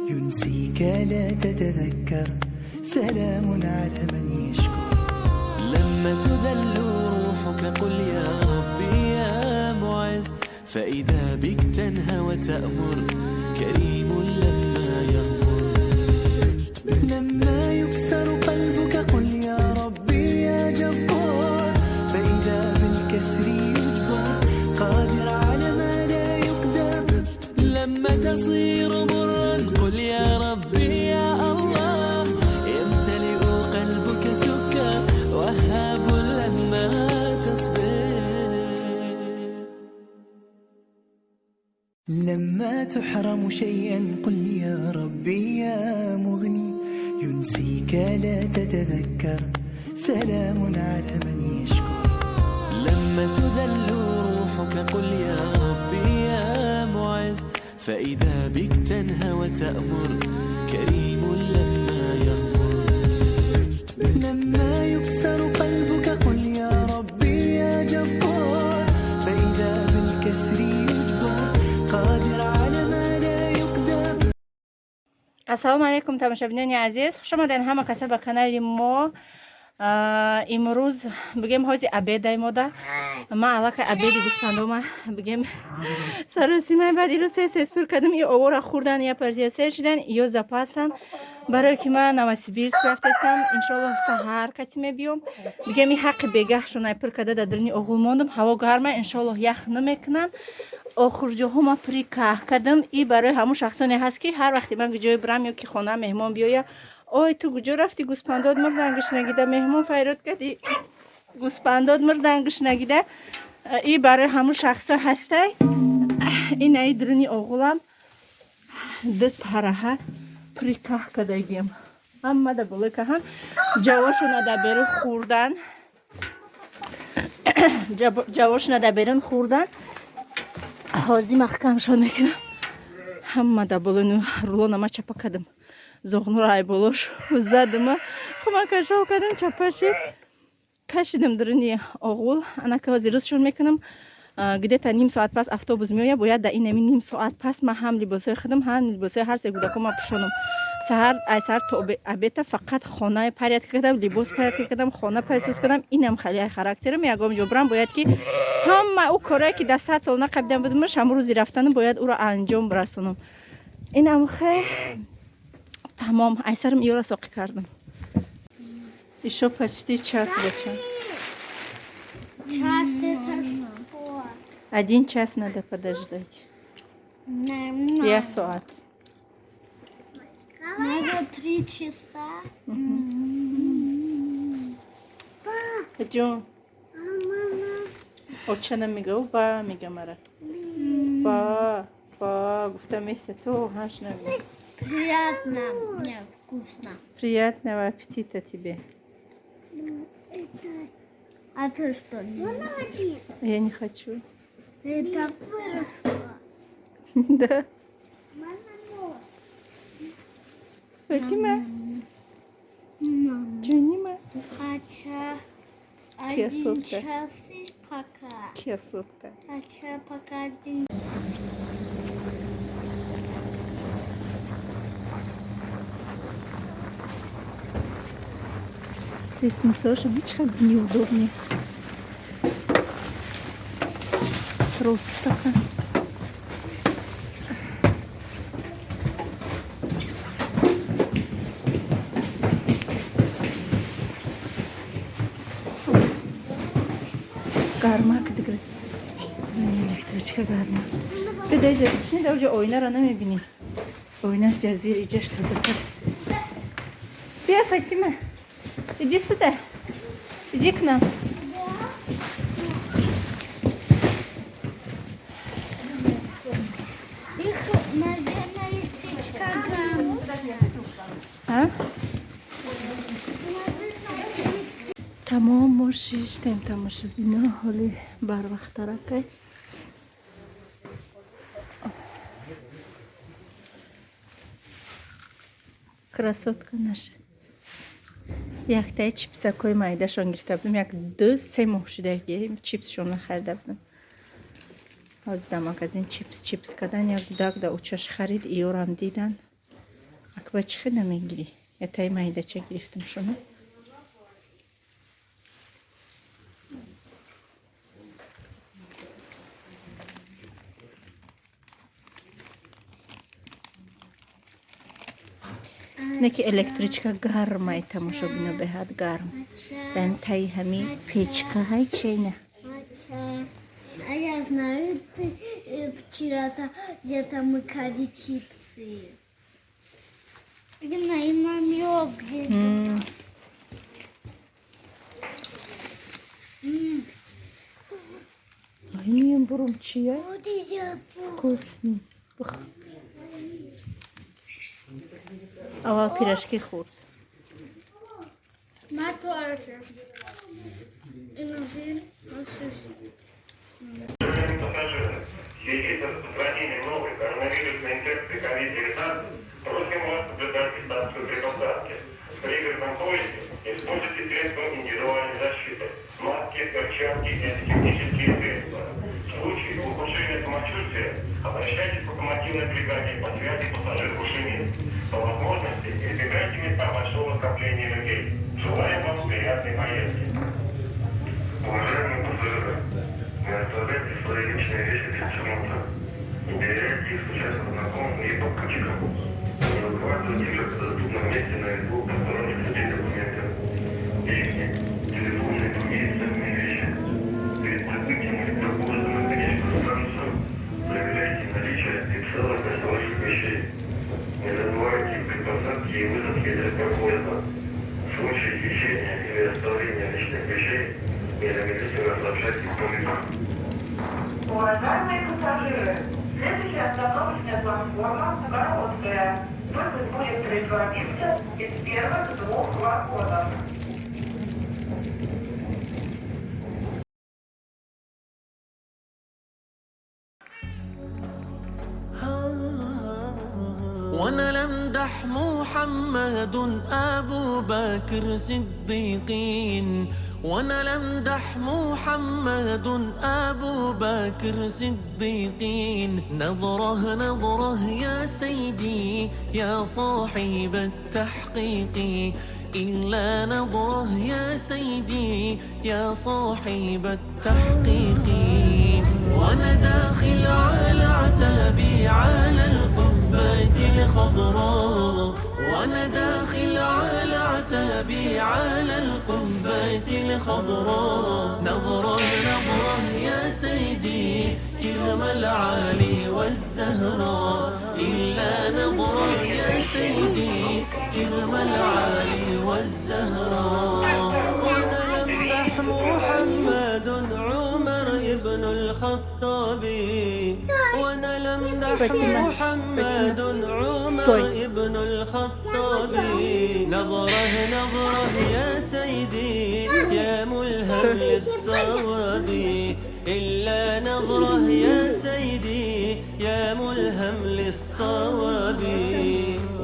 ينسيك لا تتذكر، سلام على من يشكر. لما تذل روحك قل يا ربي يا معز، فإذا بك تنهى وتأمر، كريم لما يغمر. لما يكسر قلبك قل يا ربي يا جبار، فإذا بالكسر يجبر، قادر على ما لا يقدر. لما تصير مرا قل يا ربي يا الله، يمتلئ قلبك سكر، وهاب لما تصبر. لما تحرم شيئا قل يا ربي يا مغني، ينسيك لا تتذكر، سلام على من يشكر. لما تذل روحك قل يا ربي يا معز، فإذا بك تنهى وتأمر، كريم لما يغمر. لما يكسر قلبك قل يا ربي يا جبار، فإذا بالكسر يجبر، قادر على ما لا يقدر. Ассалому алайкум, тамошобинони азиз, хуш омадед ҳама каса ба канали мо. Имрӯз бигем ҳози обедай мода. Ма аллакай обеди гӯспандома бигем саросимай. Баъд ирӯз тез тез пур кардам, и овора хӯрдан, я партия сер шидан, ё запасан, барое ки ман Новосибирск рафтастам. Иншоаллоҳ, саҳар кати мебиём. Бигем, и ҳаққи бегаҳшон ай пур карда, дар даруни оғул мондам. Ҳаво гарма, иншоаллоҳ, ях намекунанд. Охурҷоҳо ма пури каҳ кардам. И барои ҳамун шахсоне ҳаст, ки ҳар вақте ман куҷое бирам ё ки хона меҳмон биёя: «Ой, ту куҷо рафтӣ? Гӯспандод мурдан гушнагида». Меҳмон файрод карди: «Гӯспандод мурдан гушнагида». И барои ҳамун шахсо ҳастай. Инаи дуруни оғулам ду тараҳа пури каҳ кардагиам, ҳама да болои каҳан. Ҷавошона дар берун хӯрдан, ҷавошона дар берун хӯрдан. Ҳозир маҳкамшон мекунам. Ҳама да болои рулона ма чапа кардам, зоғнуро ай болош задама, хума кашол кардам, чапа шид, кашидам дуруни оғул. Анака ҳозир рӯзшон мекунам. Где-то ним соат пас автобус меояд. Бояд дар инами ним соат пас ман ҳам либосҳои худам, ҳам либосҳои ҳар се кӯдакома пӯшонам. Саҳар, ай саҳар то обеда фақат хона порядка кардам, либос порядка кардам, хона пылесос кардам. Инам хеле ай характерам. Ягон ҷо бирам, бояд ки ҳама ӯ корое ки дар 100 сол нақабидан будамаш, ҳамун рӯзи рафтанам бояд ӯро анҷом расонам. Инам хе тамом. Айсарам иёра соқӣ кардам. Ещё почти час, бача. Час — это что? Один час надо подождать. Я соат. Надо 3 часа. Ҷон, оча намега, ӯ ба мега, мара ба ба гуфта места, ту ҳаш нагу. Приятно, мне вкусно. Приятного аппетита тебе. А ты что? Не Я не хочу. Ты так выросла. Да, Фатима ҷонима. Хотя один Красотка. Час и пока. Красотка. Хотя пока один. Лестницаша чӣ қадр неудобный. Просто такая. Гармак дигар. Электричка гарма. Беда, иҷа бишини, дар оҷа оинаро намебинӣ. Оинаш ҷазир, иҷаш тозатар. Бия, Фатима. Иди сюда. Иди к нам. Их, наверное, электричка грамотная. А? Тамом, мо шиштем, тамошобино, ҳоли барвақттаракай. Красотка наша. Яктаи чипсакҳои майдашон гирифта будем. Як ду се моҳ шуда, чипсшон нахарида будем. Ҳозир дар магазин чипс чипс кардан. Як гудак да учаш харид, иёрам дидан. Ба чӣ хел намегирӣ? Ятаи майдача гирифтам шумо. Не ки электричка гармай, тамошобино, беҳад гарм. Дан таи ҳами печка ҳай чена. А я знаю, ты вчера-то я там икали чипсы. И мамёк где-то. Ин бурум чия? Вот и Вкусный. Аввал пирожки хӯрд. Ма тоже. И нужен. Пассажиры, в связи с распространением новой коронавирусной инфекции COVID-19 просим вас соблюдать дистанцию при посадке. В пригородном поезде используйте средства индивидуальной защиты, маски, перчатки и антисептические средства. В случае ухудшения самочувствия обращайтесь к локомотивной бригаде по связи пассажир-машинист. По возможности избегайте места большого скопления людей. Желаем вам приятной поездки. Уважаемые пассажиры, не оставляйте свои личные вещи без присмотра. Не доверяйте их случайно знакомым и попутчикам. Не выкладывайте их в доступном месте на виду посторонних людей документы. Деньги, телефоны и другие ценные вещи. Перед прибытием электропоезда на конечную станцию проверяйте наличие и целостность ваших вещей. Не забывайте при посадке и высадке электропоезда. В случае хищения или оставления личных вещей незамедлительно сообщайте в полицию. Уважаемые пассажиры, следующая остановочная платформа Короткая. Выход будет производиться из первых двух вагонов. وانا لمدح محمد ابو بكر صديقين، وانا لمدح محمد ابو بكر صديقين. نظره نظره يا سيدي يا صاحب التحقيق، إلا نظره يا سيدي يا صاحب التحقيق. وانا داخل على عتابي على القبة الخضراء، وانا داخل على عتابي على القبة الخضراء. نظرة نظرة يا سيدي كرم العالي والزهراء، إلا نظرة يا سيدي كرم العالي والزهراء. وانا لمدح محمد عمر ابن الخطاب، وانا لمدح فاطمة، محمد عمر Стой. ابن الخطاب. نظره نظره يا سيدي يا ملهم للصواب، إلا نظره يا سيدي يا ملهم للصواب.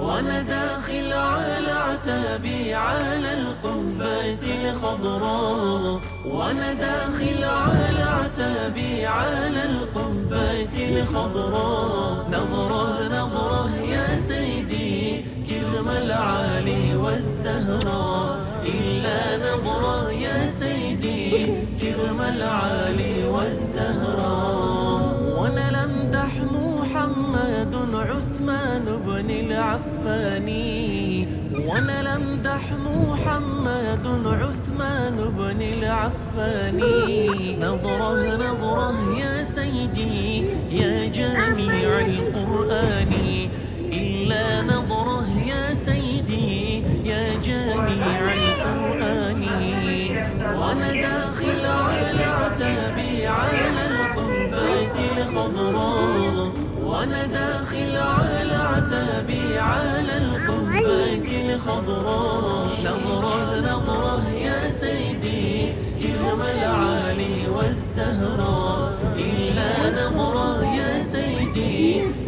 وانا داخل على عتابي على القبة الخضراء، وانا داخل على عتابي على القبة الخضراء. نظره نظره يا سيدي كرم العالي والزهراء، إلا نظره يا سيدي كرم العالي والزهراء. وانا لمدح محمد عثمان بن العفاني، وانا لمدح محمد عثمان بن العفاني. نظره نظره يا سيدي يا جميع القرآن، إلا نظره يا سيدي يا جميع القرآن. وانا داخل على عتابي على القبة الخضراء، وانا داخل على عتابي على القبة الخضراء. نظره نظره يا سيدي كرم العالي والزهراء، إلا نظره يا سيدي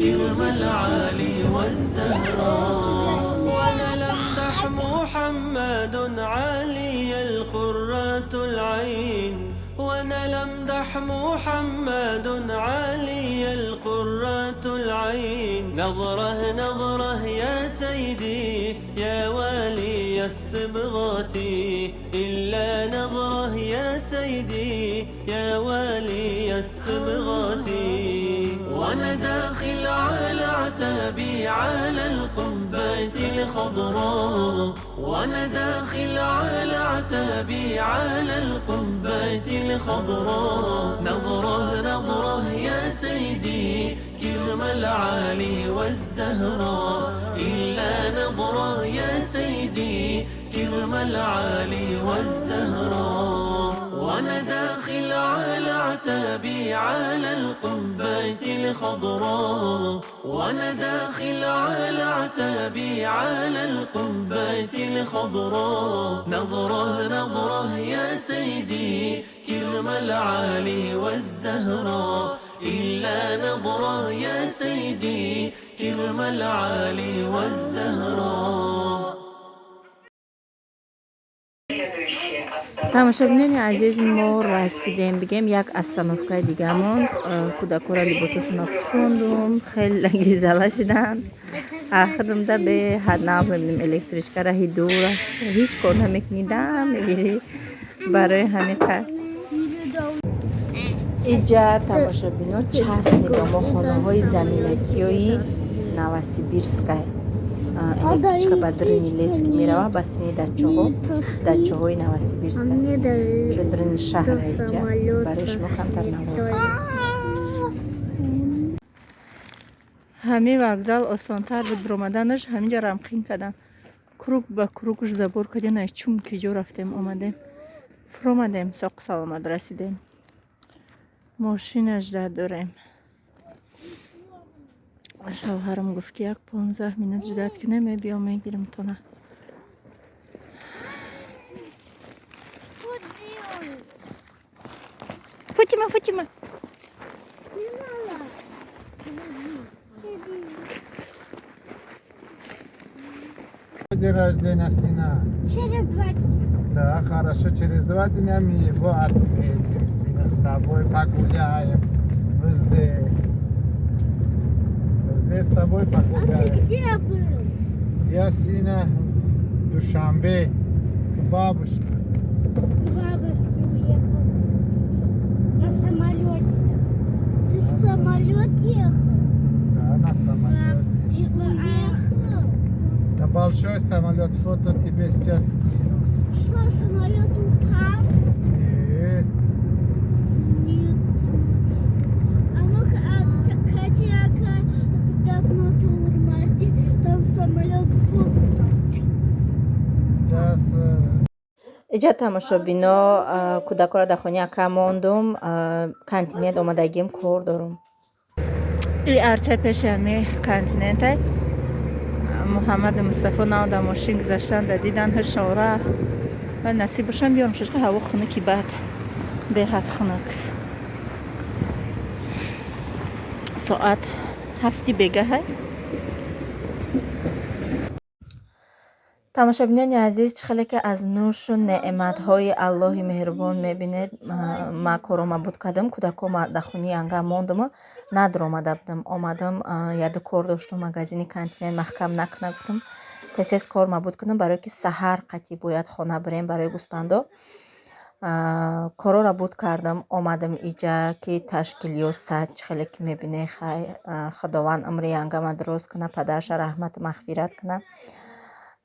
كرم العالي والزهراء. وانا لمدح محمد علي القرة العين، وانا لمدح محمد علي القرة العين. نظره نظره يا سيدي يا والي الصبغات، إلا نظره يا سيدي يا والي الصبغات. وأنا داخل على عتابي على القبة الخضراء، وأنا داخل على عتابي على القبة الخضراء. نظره نظره يا سيدي كرم العالي والزهراء، إلا نظره يا سيدي كرم العالي والزهراء. وأنا داخل على عتابي على القبة الخضراء، وأنا داخل على عتابي على القبة الخضراء. نظره نظره يا سيدي كرم العالي والزهراء، إلا نظره يا سيدي كرم العالي والزهراء. Тамошобинони азиз, мо расидем, бигем, як остановкаи дигамон. Кӯдакора либосошонро пӯшондум, хеле гизала шиданд. Ахирумда беҳад нав мебинем, электричка раҳи дур, ҳеҷ кор намекунидам, мегирӣ барои ҳамин. Иҷа, тамошобино, частный домо, хонаҳои заминакиёи Новосибирскай. Электричка ба дрини лески мерава, ба сини дачаҳо, дачаҳои Новосибирска, уже дрини шаҳра. Иҷа барои шумо камтар навор. Ҳамин вокзал осонтар буд биромаданаш, ҳаминҷа рамқин карданд, круг ба кругш забор кардем. Чум ки ҷо рафтем, омадем, фуромадем, соқ саломат расидем. Мошинаш дорем. Шавҳарам гуфт, ки як 15 минут ждать кунем, мебиём, мегирим тона. Фатима, Фатима. День рождения сына. Через 2 дня. Да, хорошо, через 2 дня мы его отметим, сына, с тобой погуляем. Везде. Везде с тобой А ты погуляем. где был? Я сына в Душанбе, к бабушке. К бабушке уехал. На самолете. Ты в самолет ехал? Да, на самолете. И уехал. Да, большой самолет, фото тебе сейчас скину. Что, самолет упал? Нет. Нет. А мы, хотя давно ты в Урмарте, там самолет упал. Сейчас Иҷа, тамошобино, кӯдакоро дар хонаи ака мондум, Континент омадагим, кор дорум. И арча пеши ҳами Континентай. Муҳаммаду Мустафо нав дар мошин гузаштан, да дидан, ҳушон рафт. Ва насиб бошам, биёрам шашка. Ҳаво хунуки, бад, беҳад хунук. Соат 7-и бегаҳай. Тамошобинони азиз, чӣ хеле ки аз нӯшу неъматҳои Аллоҳи меҳрубон мебинед, ма корома буд кардам, кӯдако ма дар хонаи анга мондуму надромада будам. Омадам, яду кор доштум, магазини Континент маҳкам накуна гуфтам, тез кор мабуд кунам, барое ки саҳар қатъи бояд хона бирем барои гӯспандо. Корора буд кардам, омадам иҷа, ки ташкилёса. Чӣ хеле ки мебинед, хай, Худованд умри янгама дуруст куна, падарша раҳмату мағфират куна.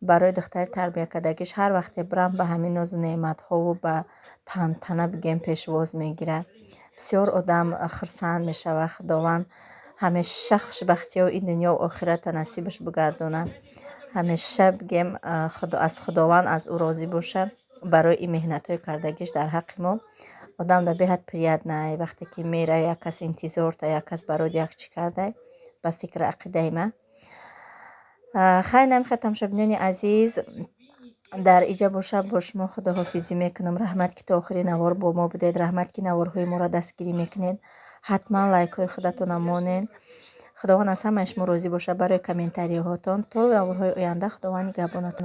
Барои духтари тарбиякардагиш ҳар вақте бирам, ба ҳамин нозу неъматҳову ба тантана, бигем, пешвоз мегирад. Бисёр одам хурсанд мешавад. Худованд ҳамеша хушбахтиҳо ин дунёву охирата насибаш бигардонад. Ҳамеша, бигем, аз Худованд аз ӯ розӣ боша барои ин меҳнатҳои кардагиш дар ҳаққи мо. Одам да беҳад приятно, вақте ки мера, як кас интизорта, як кас барои як чӣ кардай, ба фикру ақидаи ман. Хайр, намехоҳед, тамошобинони азиз, дар иҷа боша, бо шумо худоҳофизӣ мекунам. Раҳмат, ки то охири навор бо мо будед. Раҳмат, ки наворҳои моро дастгирӣ мекунед. Ҳатман лайкҳои худатона монед. Худованд аз ҳамаи шумо розӣ бошад барои комментариҳотон. То наворҳои оянда, Худованд нигаҳбонатон.